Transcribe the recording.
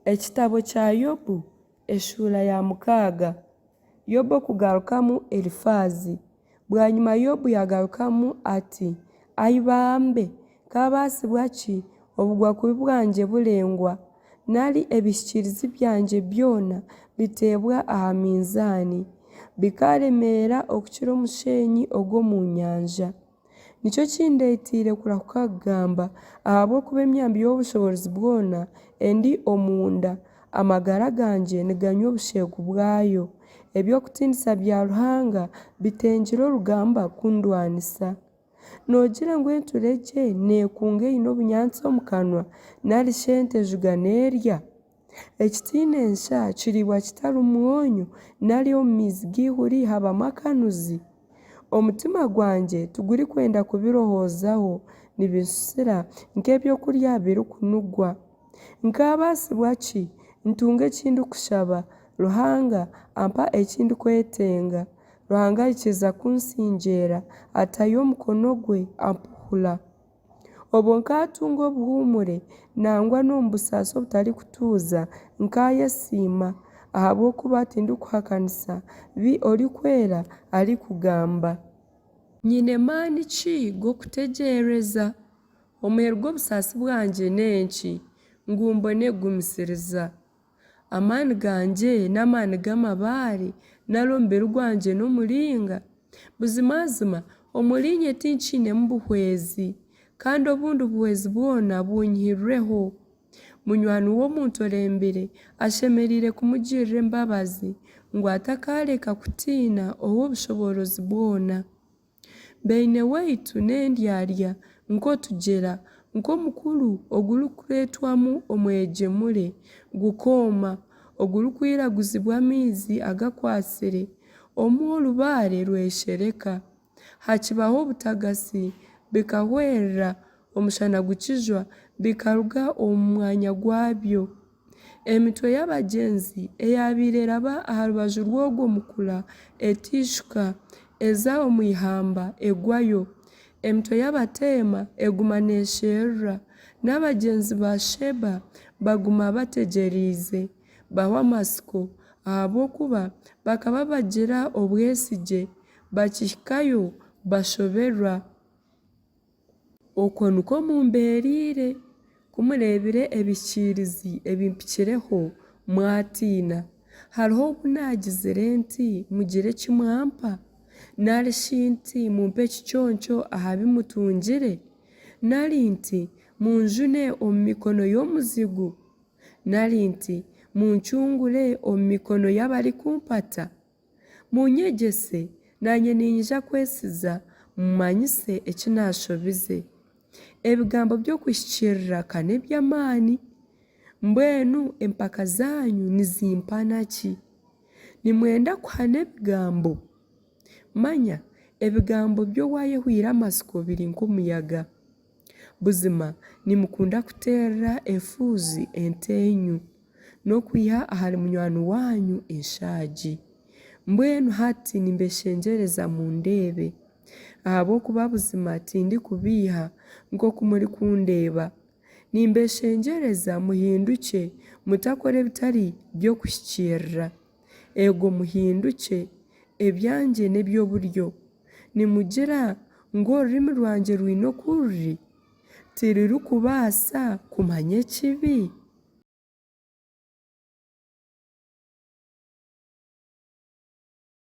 Ekitabo kya Yobu eshuura ya mukaaga. Yobu okugarukamu Elifaazi. Bwanyima Yobu yaagarukamu ati, Ai bambe! Nkaabaasibwa ki, obugwa-kubi bwangye burengwa, nari ebihikiirizi byangye byona biteebwa aha minzaani, bikaaremeera okukira omusheenyi ogw'omu nyanja! Nikyo kindeeteire kurahuka kugamba, ahabw'okuba emyambi y'Ow'obushoboorozi bwona endi omunda, amagara gangye niganywa obusheegu bwayo. Eby'okutiinisa bya Ruhanga bitengire orugamba kundwanisa. Noogira ngu enturegye neekunga eine obunyaatsi omu kanwa, nari shi ente ejuga neerya? Ekitaine nsha kiriibwa kitarimu mwonyo, nari omu maizi g'eihuri habamu akanuzi? Omutima gwangye tigurikwenda kubirohoozaho, nibinsusira nk'eby'okurya birikunugwa. Nkaabaasibwa ki, ntunga eki ndikushaba, Ruhanga ampa eki ndikwetenga! Ruhanga aikiriza kunsingyeera, atayo omukono gwe ampuhura. Obwo nkaatunga obuhuumure, nangwa n'omu busaasi obutarikutuuza nkaayesiima, ahabw'okuba tindikuhakanisa bi Orikwera arikugamba. Nyine maani ki g'okutegyereza? Omuheru gw'obusaasi bwangye n'enki, ngu mbone kugumisiriza? Amaani gangye n'amaani g'amabaare, nari omubiri gwangye n'omuringa? Buzimazima omuriinye tinkiinemu buhwezi, kandi obundi buhwezi bwona buunyihirweho. Munywani w'omuntu orembire ashemereire kumugirira embabazi, ngu atakaareka kutiina Ow'obushoboorozi bwona. Beene waitu n'endyarya nk'otugyera, nk'omukuru ogurikureetwamu omwegyemure, gukooma, ogurikwiraguzibwa amaizi agakwatsire, omu orubaare rweshereka. Hakibaho obutagatsi bikahwerera, omushana gukijwa, bikaruga omu mwanya gwabyo. Emitwe y'abagyenzi eyaabaire eraba aha rubaju rw'ogwo mukura etaishuka, eza omu ihamba egwayo. Emitwe y'Abateema eguma neesherura, n'abagyenzi ba Sheeba baguma bategyereize, bahwa amatsiko, ahabw'okuba bakaba bagira obwesigye, bakihikayo bashoberwa. Okwo nikwo mumbeereire, ku mureebire ebihikiirizi ebimpikireho, mwatiina. Hariho obu naagizire nti, Mugire eki mwampa? Nari shi nti, Mumpe ekiconco aha bi mutungire? Nari nti, Munjune omu mikono y'omuzigu? Nari nti, Muncungure omu mikono y'abarikumpata? Muunyegyese, naanye niinyija kwesiza, mmanyise eki naashobize. Ebigambo by'okuhikiirira ka n'eby'amaani! Mbwenu empaka zaanyu nizimpana ki? Nimwenda kuhana ebigambo? Manya, ebigambo by'owaayehwaire amatsiko biri nk'omuyaga. Buzima nimukunda kuteerera efuuzi enteenyu, n'okwiha ahari munywani waanyu enshaagi. Mbwenu hati nimbeshengyereza mundeebe, ahabw'okuba buzima tindikubeiha nk'oku murikundeeba. Nimbeshengyereza muhindukye, mutakora ebitari by'okuhikiirira. Eego muhindukye, ebyangye n'eby'oburyo. Nimugira ngu orurimi rwangye rwine oku ruri? Tirurikubaasa kumanya ekibi?